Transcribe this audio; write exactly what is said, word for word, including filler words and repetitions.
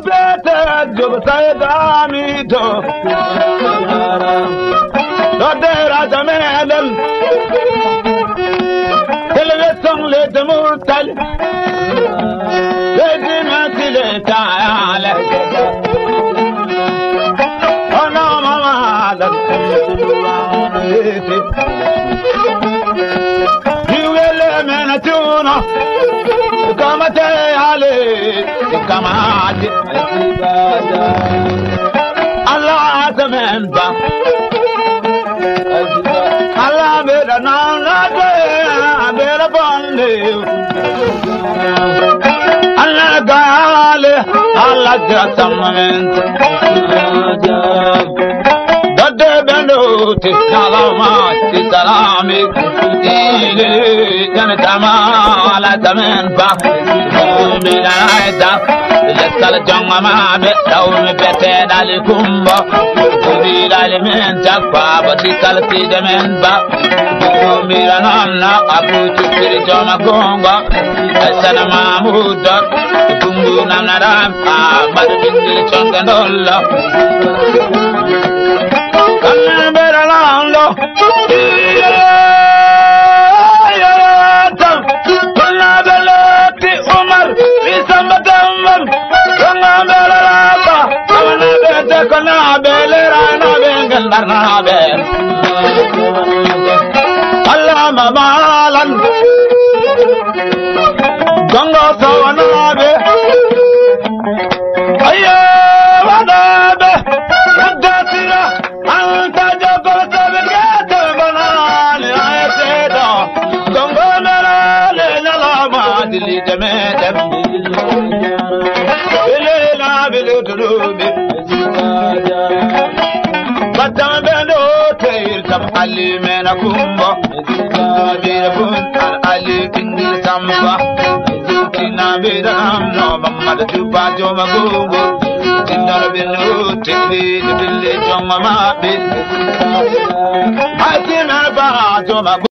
Bete Job Said Amido. Dodera Jamelen. Television le de Murtal. Le de Matile Tale. Ona mama. Iwele mena tuna. Kamate ale. Kamate. Allah atamen ba. Allah beda na na de. Beda bande. Allah gale. Allah jasamen. Dodde bendo ti salama ti salami. Ile jana tamala tamen ba. Mumina ita. Lesal jongama be dawmi bete dali kumbo. Kubi dali men jakpa ba ti kal ti de men ba. Kubi ranan na abu tukiri joma gongo. Sana mamuda. Tungu nanaran. Amadu bindi chonga ndolla. Kana bera lando. Umar, Isamba Dambam, Ranga Belaraba, Amana Bete Kona Belera na Bengal Barnabe. Allah Mamalan, Gongo Sawanabe, Aye Wadabe, Mudatira, Anta jogo tabe gete banani ayete do. Gongo merale nyalama dili deme dem. Bele na bele tulubi. Batam bendo teir tam ali mena kumbo. Bira bun al ali kindi samba. Kina bira no mamad tuba joma gungo. Tindara bendo tindi dili joma mabe. Atina ba joma